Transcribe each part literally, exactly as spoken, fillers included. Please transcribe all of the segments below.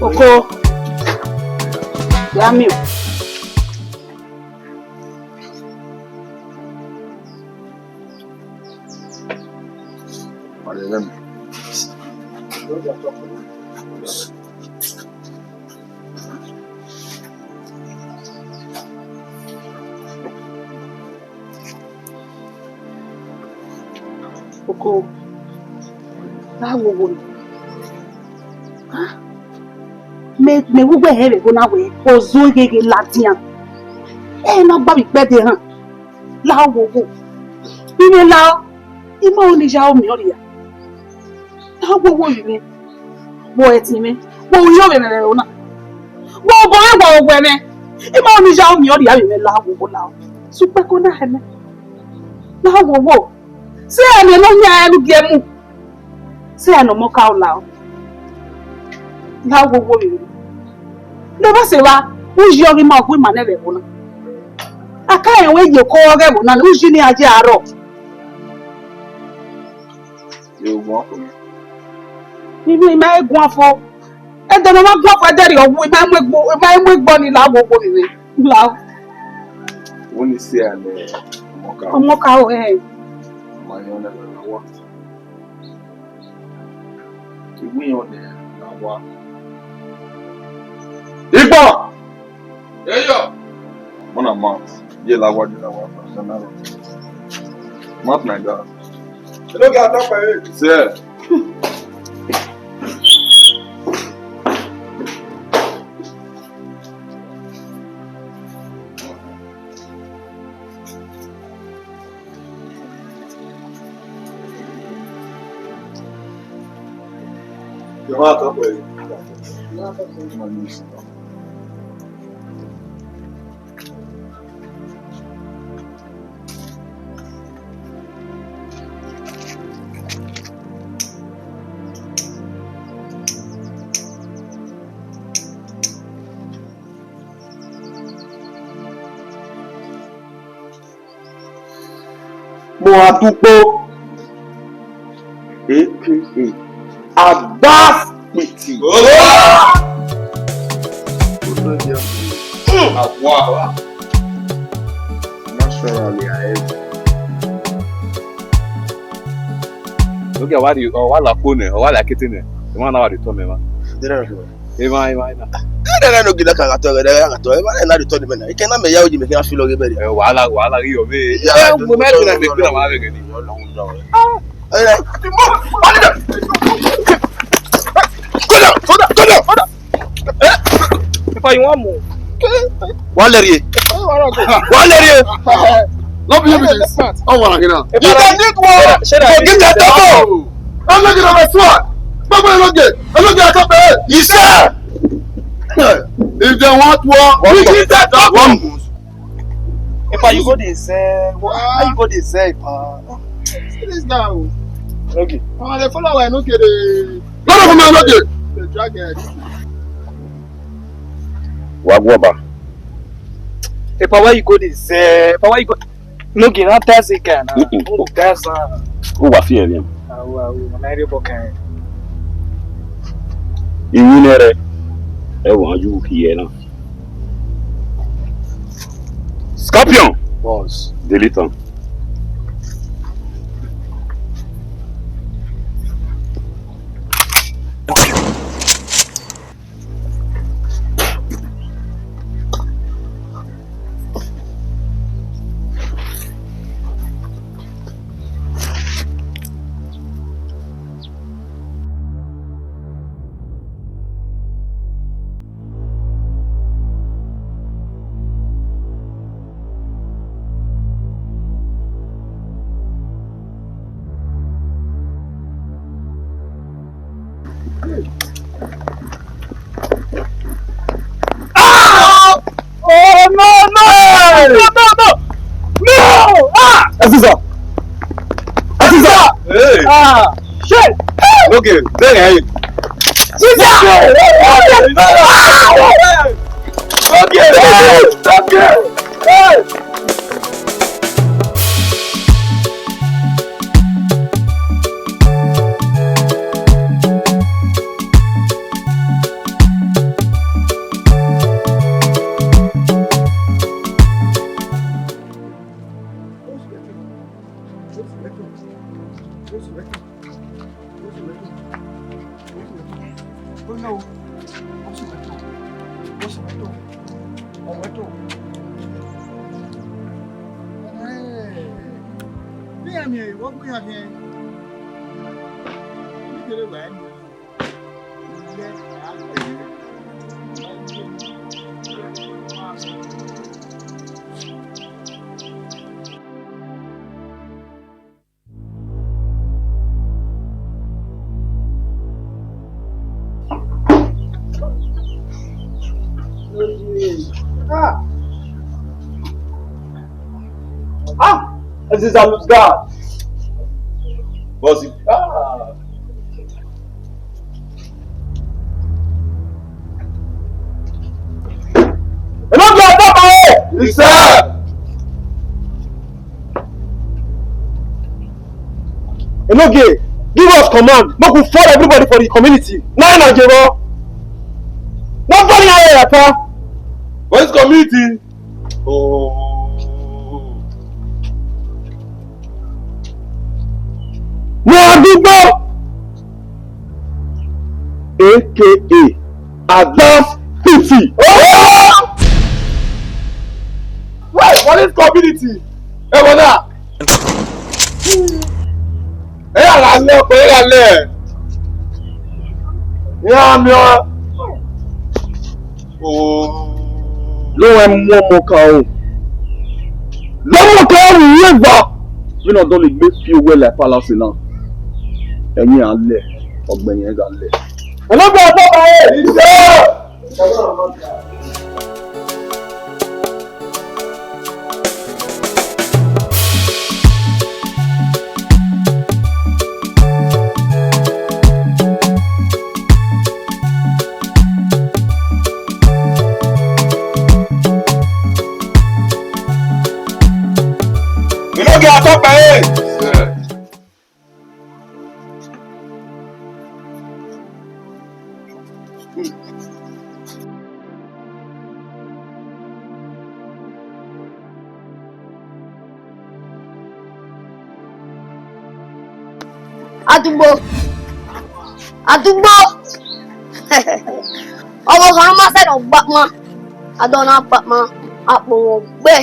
Oko, ya miẹn. Oko, na wo wo ni. Ah, mẹ, mẹ wu wẹ hẹ vbe ẹvbo na wẹ, ozo gheghe ladian. Ẹ na gba vbe ikpẹdẹ họn. Lao wo wo. I mwẹ lao, I ma ho ne I ya ho miẹn ọ rhia. Lao wo wo yi mwẹ. Wo ẹtin mwẹ. Wo ru iyọvbe mwẹ vbe ẹvbo na. Wo obọ mwẹ, wo owẹ mwẹ. I ma ho ne I ya ho miẹn ọ rhia vbe mwẹ, lao wo wo lao. Sukpẹko na hẹ mẹ. Lao wo wo. Sẹ ẹmwẹ ne ọ yan ẹre ne u gie mu. Sẹ ẹmwẹ ne ọ mọ ka o lao. Lao wo wo vbe mwẹ. Ne ọ vbe sẹ evba, u yi ọghe ima, ọ gu ima nẹ vbe ẹvbo na. A ka rẹn wẹ ye oko ọghe ẹvbo na, u yi ne iran ye arọ. Ye ogun ọkọ. Inu ima i guan fo. Ẹdẹ ne ọ ma guan fo, ẹdẹ rriọ wu, ima i mu egbo, ima i mu egbo ni lao wo wo vbe mwẹ. Lao. Wẹ ne I sẹ ẹmwẹ ne ọ mọ ka o. Ọ mọ ka o, ẹ. Ma yan nẹ vbe ẹvbo na wa. I wẹ iran nẹ na wa. Igba! Eyo! Mọ na ma, ye la wa, ye la wa, na na. Mouth my God. Enogie a tọ kpẹre. Sẹ. Mo gha dukpo, A K A Agbas Piti. Awa. Naturally, I am. Ogie, ọ wa rhie, ọ wa la kpo nẹ, ọ wa la kete nẹ, emwa na wa rhie otọ mẹ emwa. Emwa, emwa, emwa. Ẹ, nene Enogie na ka gha tọ, ẹ gha tọ, emwa na rhie otọ ni mẹ na. Ike na mẹ ya oji mẹ khian feel ọghe bẹrẹ. Ẹ, wahala, wahala ghi yọ vbe. Ya, ẹ, mo mẹ tuna mẹ kpe na ma vbe ghe ni. Ẹ, come down, come down, come down, come down. If I want more. Wa lẹ rhie. Wa lẹ rhie. No be you be this. Ọ wa na gina. If I need one, go give that double. I'm not gonna rest one. Baba, Enogie. Enogie, I can't pay. Yes, sir. If they want one, we give that double. If I you go dey sell, how you go dey sell, pa? See this guy o. Okay. Ọmọ dey follow wa, Enogie dey. None of them are not there. Dey drag it. Wa guọba. Epa, why you go dey sell? Epa, why you go? Enogie, na test the guy na. Mm-mm. Oh, that's uh. Who wa fear him? Awo, awo, na ere bokan. Iwu nẹrẹ. Ẹ wan ju ki yẹ na. Scorpion. Boss. Delete am. Ah! Oh, no, no! No, no, no! No! Ah! Aziza! Aziza! Hey! Ah! Shit! Okay, there I am. Aziza! Okay, okay, okay. Hey! Ah! Ah! Aziza lose guard. Boss, ah! Enogie, come here! Yes, sir. Enogie, give us command. Make we follow everybody for the community. Now, now, Jebo. No follow your papa. For this community. Oh. Ní àdúgbò, A K A Advanced P T. Wait, for this community. Hey, brother. Ẹ ya gha lẹ ọkpa, ẹ ya gha lẹ. Iran miẹn ọẹn. Ne uwẹ mu ọmọ kan o. Ne ọmọ kan ru iye eva. Vbene ọ dọlegbe fi owẹ la palace na. Ẹyin a lẹ, ọgbẹn yẹn gha lẹ. Ọlọgbẹn ọgbọgba ẹre. Enogie, ọkpa ẹre. Adugbo. Adugbo. Ọvbokhan ne ọ ma sẹ ne ọ gba kpan, a do na gba kpan, a kpọnmwẹ ọgbẹe.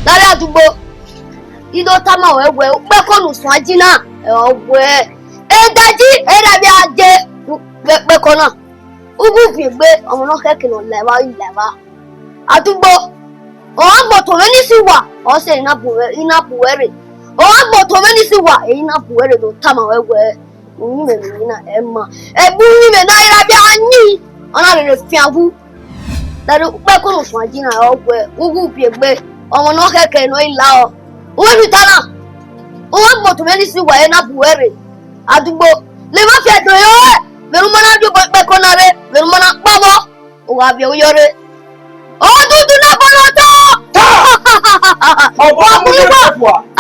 Lare Adugbo, I do tama ruẹ wẹẹ, ukpẹko ne u suẹn aji na, ọ wẹẹ, edaji, erha vbe a je vbe ukpẹko na. Ughẹ u viọ egbe, ọmọ ne ọ khẹke ne ọ la evba, ọ i la evba. Adugbo, ọ gha gbe otọ mwẹ ni si uwa, ọ sẹ ne I na bu ruẹ, I na bu ruẹ rre. Ọ gha gbe otọ mwẹ ni si uwa, I na bu ruẹ rre, do tama ruẹ wẹẹ, uyinmwẹ ne u yin na, ẹ ma. Ẹgbe uyinmwẹ na, erha vbe a yin, ọ na rherhe fian wu. Lare ukpẹko ne u suẹn aji na, ọ wẹẹ, ughẹ u viọ egbe, ọmọ ne ọ khẹke ne ọ i la ọ. Uwẹ ni ta na, u gha gbe otọ mwẹ ni si uwa, I na bu ruẹ rre. Adugbo, ne emwa fi ẹdẹ rẹ, vbene u ma na rhie obọ ukpẹko na rre, vbene u ma na kpọvbọ, u gha viọ uyọ rre. Odudu ne ọ bọlọ otọ! Wa mu igho,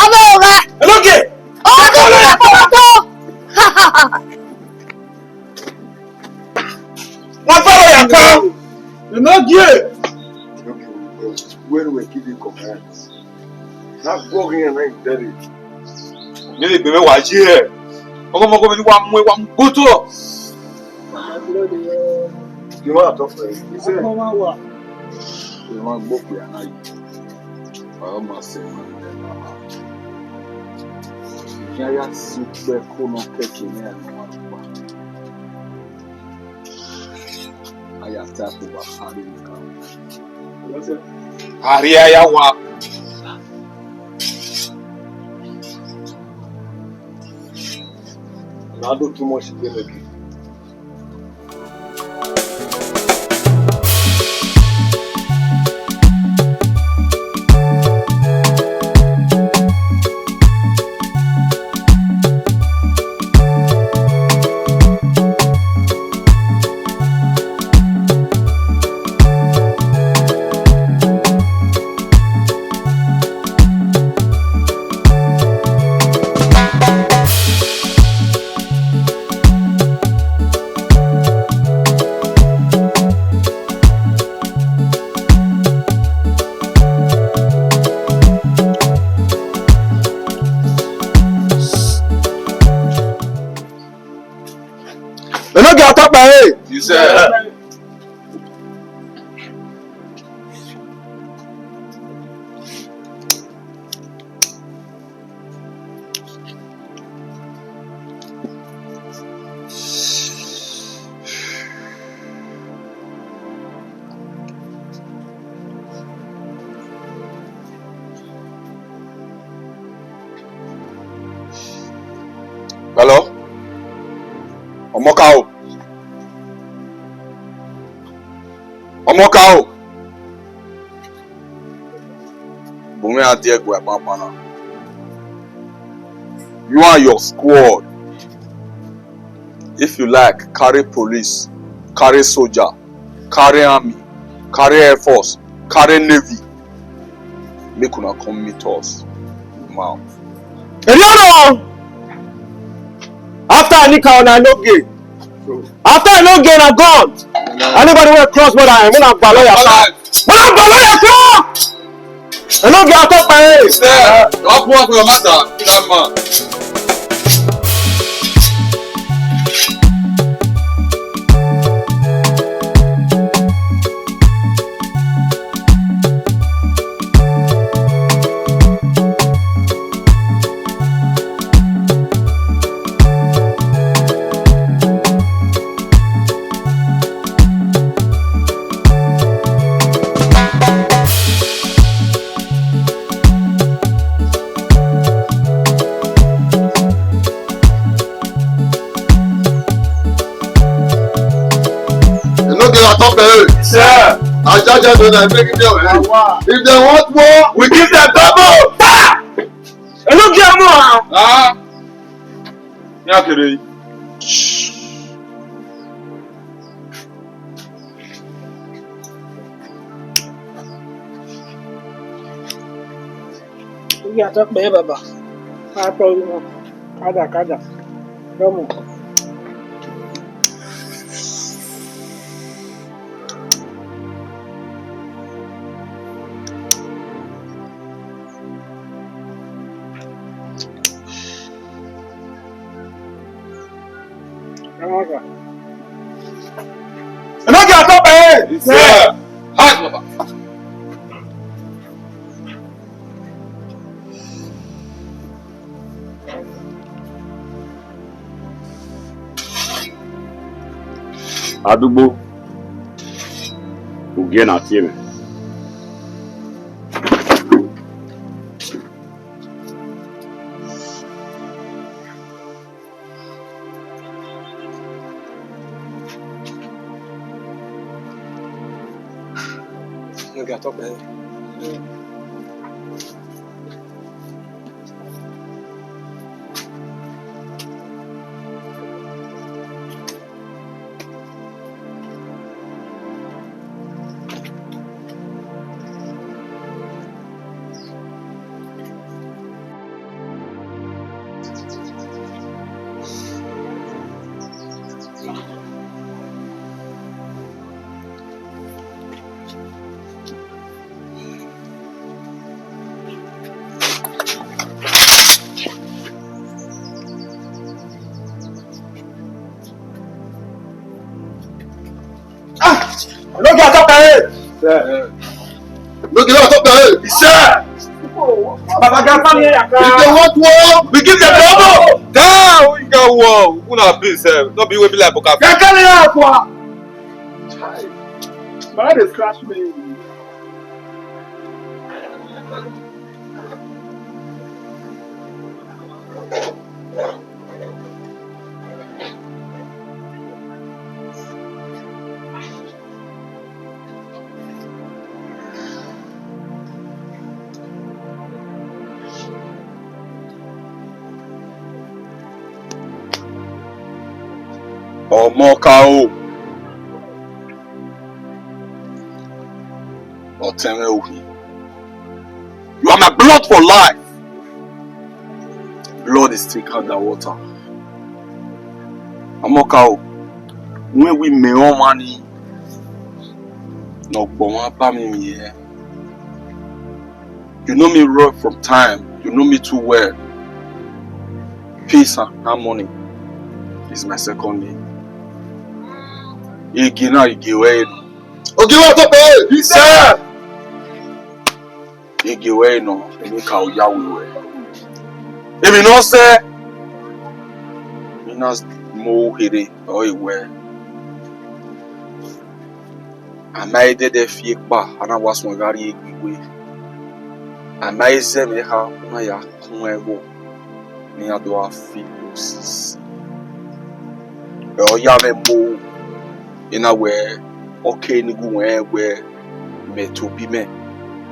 avbe ọghẹ. Enogie! Odudu ne ọ bọlọ otọ! Wa follow your clan. Enogie! When we give you command, na gbogbo iran na i bẹre. Ne egbe mwẹ wa ye. Ọgọmọgọ mwẹ ni wa mu, wa mu gbe otọ. Gbe mwẹ atọ fẹ. He said, ọmọ wa wa. Emwa gbe okpia na yi. Wa ma sẹ emwa ne ma. Iran ya si ukpẹko ne ọ kẹke ne iran ne ọmwa kpa. A ya ta ẹko vbe akharha emwi kan. Arriayawa. Na do too much today, baby. Gha tọkpa ẹre. Yes, sir. Hello? Ọmọka o. Ọmọka o. Bu mwẹ a die ẹguae kpakpa na. You and your squad. If you like, carry police, carry soldier, carry army, carry air force, carry navy. Make una come meet us. Mount. Eriano! After Anika, una no gay. After I no gay, na gone. Anybody wey cross border, una gba lawyer. Una gba lawyer, sir! I no get talk my head. Sir, don't put up your matter, that man. Enogie, I talk to you. Sir. I judge you, I beg you. If they want war, we give them double. Enogie, more. Ah. Ya kere. Oya, tọkpẹ, baba. Ka tọ ru nọ. Kada, kada. Dọmọ. Enogie, I talk to you. Yes, sir. Hi, baba. Adugbo, u gie na tie mwẹ. Enogie, I talk to you. Ah, Enogie, I talk to you. Sir. Enogie, I talk to you. Sir. Baba, get money here. If they want war, we give them double. Damn, we got war. Una be, sir. No be we be like Boka. Get money here, boy. Chai. My head dey scratch me. Ọmọka o. Ọtẹn mwẹ Uhi. You are my blood for life. Blood is thicker than water. Ọmọka o, wẹ wẹ imẹ ọmwa ni ne ọ gbe ọmwa ba mwẹ emwi hẹ. You know me right from time. You know me too well. Peace and harmony is my second name. Igi na, igi ruẹ nọ. Ogie vbe otọ kpẹre. Isẹ. Igi ruẹ nọ, emwi ka ya wẹ ruẹ. Emwi ne ọ sẹ, I na mu kherhe, ọ re wẹ, a ma he dẹdẹ fi ekpa, a na wa suẹn gha rrie egbe iwe. A ma he zẹ mwẹ kha, u na ya kun ẹghọ ne iran do gha fi osisi. Ẹ ọ ya mwẹ mu, I na wẹ, ọ kere ne I gu mwẹ rẹn wẹ mẹ tobọ imẹ,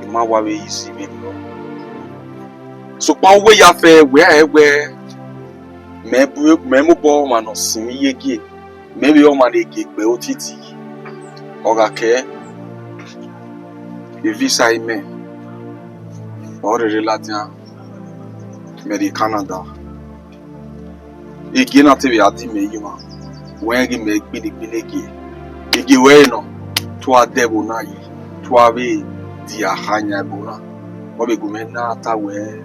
I ma wa vbe re izi vberriọ. Sokpan uwẹ ya fẹ wẹ a rẹn wẹ mẹ bu, mẹ mobọ ọmwa ne ọ sinmwi ye gie, mẹ vbe re ọmwa ne gie gbe otiti. Ọ gha kẹ, e visa imẹ ọ rherhe ladian, mẹ rrie Canada. Gie na te vbe a di mẹ ye emwa, wẹ rẹn ghi mẹ gbinni gbinni gie. Gie ruẹ nọ, te u a dẹ ẹvbo na yi, te u a vbe dia kha yan ẹvbo na. Ọ vbe gu mwẹ na ta wẹ,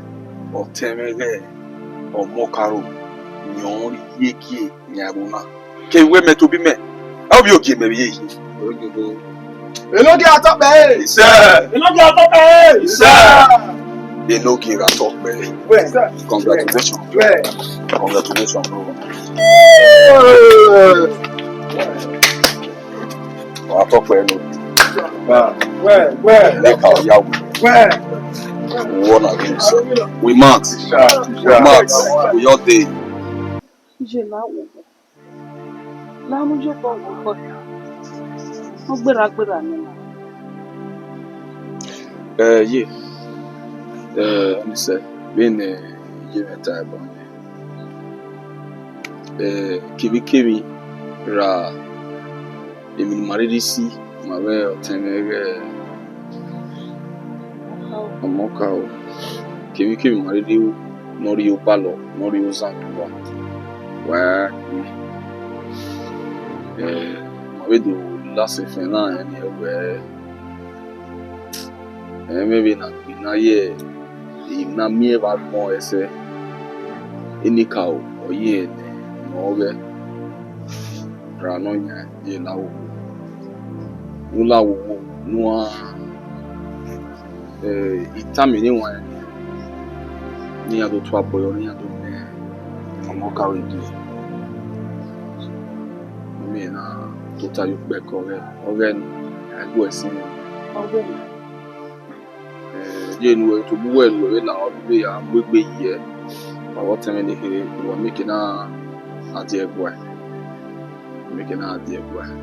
ọtẹn mwẹ ghẹ ọmọ Okaro, yọn rhie gie yan ẹvbo na. Kevbe wẹ mẹ tobọ imẹ, ovbi ogie mẹ vbe ye yi. Enogie a tọ kpẹre. Isẹ. Enogie a tọ kpẹre. Isẹ. Enogie gha tọ kpẹre. Wẹ. Congratulations. Wẹ. Congratulations, bro. Wa tọ kpẹre no. Wẹ, wẹ. Make our yahoo. Wẹ. We wanna win. We mad. We mad. We all day. Iye na wo. La mu yo kpọ wo kpọ. Ọ gberra gberra nẹ na. Ẹ, ye. Ẹ, ọnii sẹ, vbene I ye mwẹ ta ẹbọ nẹ. Ẹ, kevbikevbi ra emwi ne ima rhirhi si, ma vbe ọtẹn mwẹ ghẹ ọmọ Okaro, kevbikevbi ma rhirhi ru ne ọ rhie obalọ, ne ọ rhie ozan do uwa, wa gbe. Ẹ, ma vbe do la sẹ efẹn na, ẹn, ne wẹ, ẹ, mẹ vbe na gbe na ye, I na miẹn vbe agbọn ẹsẹ, enikaro ọ ye ẹnẹ ne ọ ghẹ ra nọ yan ye la wowo. Ne u la wowo, ne u gha, ẹ, I tama eni wan ne iran do tua bọyọ, ne iran do mẹ ọmọ Okaro die. Mẹ na tota ye ukpẹ ke ọghẹ, ọghẹ ne a gu ẹse. Ọghẹ ne. Ẹ, ye ne uwẹ tobọ uwẹ ne uwẹ vbe lahọ ne uwẹ ya mu egbe yi ẹe, wa vbe ọtẹn mwẹ ne kherhe, wa mieke na a die ẹguae, mieke na a die ẹguae.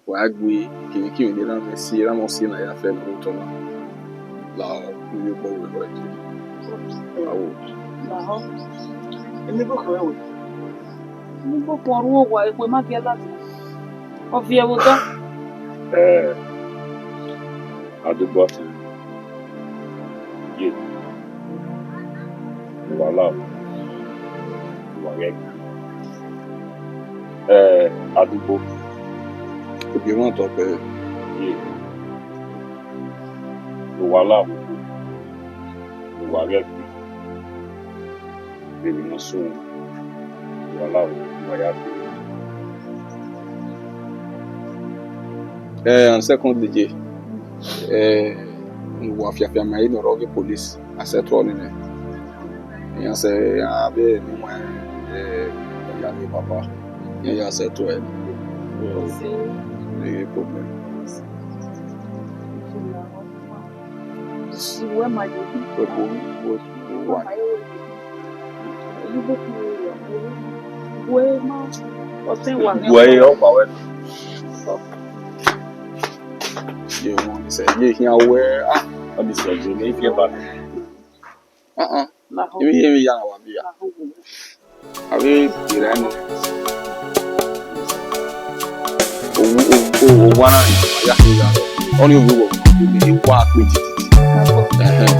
Wa gbe kevbikevbi ne erha mwẹ si, erha mwẹ si na ya fẹ ne otọ na, lahọ ne uwẹ obọ wẹ rọ ẹdẹ. Awo. Lahọ. Eni boko ẹwe. Eni boko ọrhuẹ owa, ekhue ma gie ladian. Ọ viẹ vbe odọ. Ẹ, Adugbo ọtẹn, ye, ne uwa la, ne uwa ghẹ gbe. Ẹ, Adugbo, ogie mwẹ otọ kpẹre, ye, ne uwa la, ne uwa ghẹ gbe. Vbene ọ sunu, wa la, wa ya gbe. Eh, and secondly, je, eh, wa fiafia ma ino rọ ghe police, a settle ọni nẹ. Iran sẹ, iran vbe eni wan, eh, ya ghe baba, iran ya settle ẹre. No problem. Uwẹ ma ye. Uwẹ ma ye. Uwẹ ma, ọtẹn wa. Uwẹ ọkpa wẹ. Ye wọn sẹ, ye khian wẹ, ah, ọ ni sẹ je ne ifi ba. Ah, ah. Emwi, emwi ya na wa bia. Avbe ira ẹnọ. Owu, owu, owu, owa na ni, ya khin ya. Ọni owu wọ, owu wa kpe titi. Ẹhẹn.